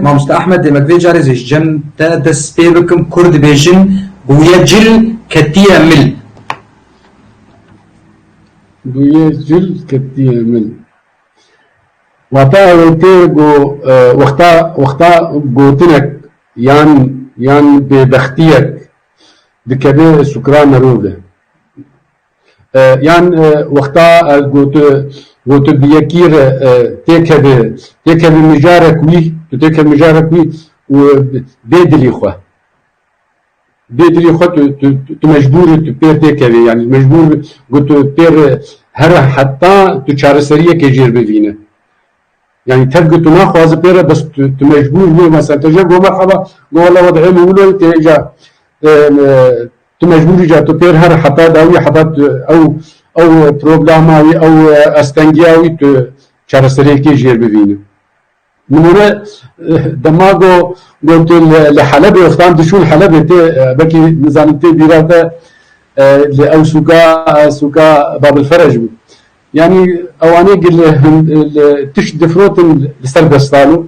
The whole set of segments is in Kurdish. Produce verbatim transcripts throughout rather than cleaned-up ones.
Mamoste Ahmed, dê me vê carê zê ji cem te dest pê bikim. Kur dibêjin, bûye cil, ketiye mil. Bûye cil, ketiye mil. Wata ew tê ku, e, wexta, wexta gotinek yan, yan bêbextiyek dikeve sukra merove. E, yan, e, wexta, e, gotu, gotu bi yekî re, e, têkeve, têkeve mijarek wî, tu têkeve mijarek wî û bê dilî xwe. Bê dilî xwe tu, tu, tu, tu mecbûr î, tu pêr têkevî. Yanî mecbûr, gotu pêr, e, her heta tu çareseriyekê jêr bivîne. Yanî tev ku tu naxwaze pê re, bes tu, tu mecbûr bû, mesela te jê go merheba, go wela wed'ê min wilo tê ca, e, e, tu mecbûrî ca tu pêr her heta dawî heta tu ew, ew problema wî, ew, e, astengiya wî tu çareseriyekê jêr bivînî. Nimûne, e, dema go, go tu li, li Helebê, wextan dişûn Helebê tê, e, belkî nizanim tê bîra te, e, li ew sûka, e, sûka Babil Ferej bû. Yanî ewanê gi li hin-, li tişt difrotin li ser destan û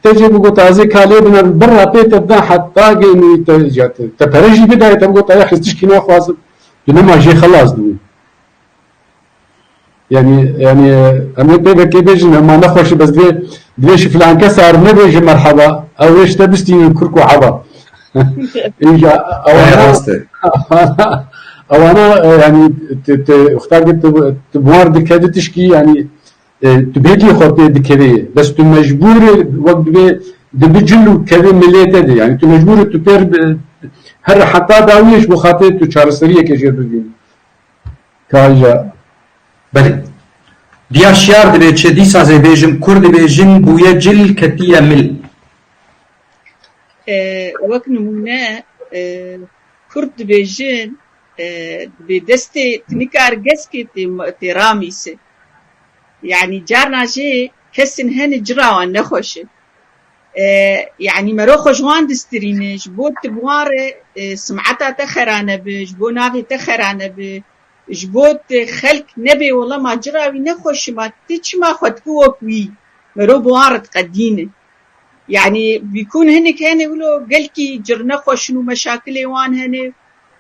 te jê bigot, "Azê kalê bine, birra pê te da heta gênî te, ya te, te pere jî bidayê, te bigot, aya ez tişkî naxwazim." Tu nema jê xelas dibû. Yanî, yanî, em ê pê vekê bêjin, hema nexweşî, bes divê, divê ji filan kes ar nebêje merheba, ew ê ji te bistînin kurk û heba. Îja, Ew ewana, rast e. Ewana, e, yanî, tu, tu, wexta ki tu, tu buhar dikevî tişkî, yanî, e, tu bêdî xwe pê dikevî. Bes tu mecbûr î, wek divê, dibi cil û kevî milê te de. Yanî, tu mecbûr î, tu pêr bi, her heta dawiyê ji bo xatirê tu çareseriyeke jê bibînî. Kaja. Belê. Diya şiyar dibê çi? Dîsa zê bêjim, kur dibêjin, bûye cil, ketiye mil. E, wek nimûne, e, Kurd dibêjin, e, dibê destê tinikar geskê tê, tê ramîse. Yanî carna jê kesin hene cira wan nexweş e. E, yanî mero xwe ji wan distirîne, ji bo tu bi wan re, e, simeta te xera nebe, ji bo navê te xera nebe, ji bo tu xelk nebê wela ma cira wî nexweş e, ma tu çima xwe dikî wek wî, mero bi wan re diqedîne. Yanî bîkûn hinek hene wilo gelkî cir nexweş in û meşakilê wan hene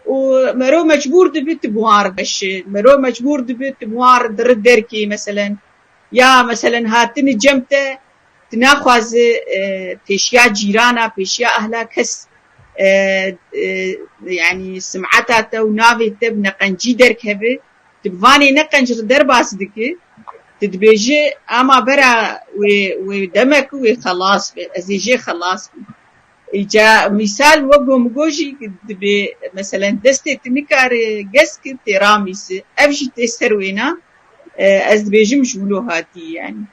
û mero mecbûr dibi tu bi wan re beşe, mero mecbûr dibi tu bi wan re diri derkê, meselen, ya, meselen, hatini cem te, tu naxwaze, e, pêşiya cîrana, pêşiya ehla kes, e, e, yanî simeta te û navê te bi neqencî derkeve, tu bi vanê neqenc re derbas dike, tu dibêje, ama bera wê, wê demek wê xelas be, ez ê jê xelas bim. Îca mîsal wek ku min got jî dibê, meselen, destê tu nikare gesk tê ramîse, ev jî tê ser wêna, e, ez dibêjim ji wilo hatî, yanî.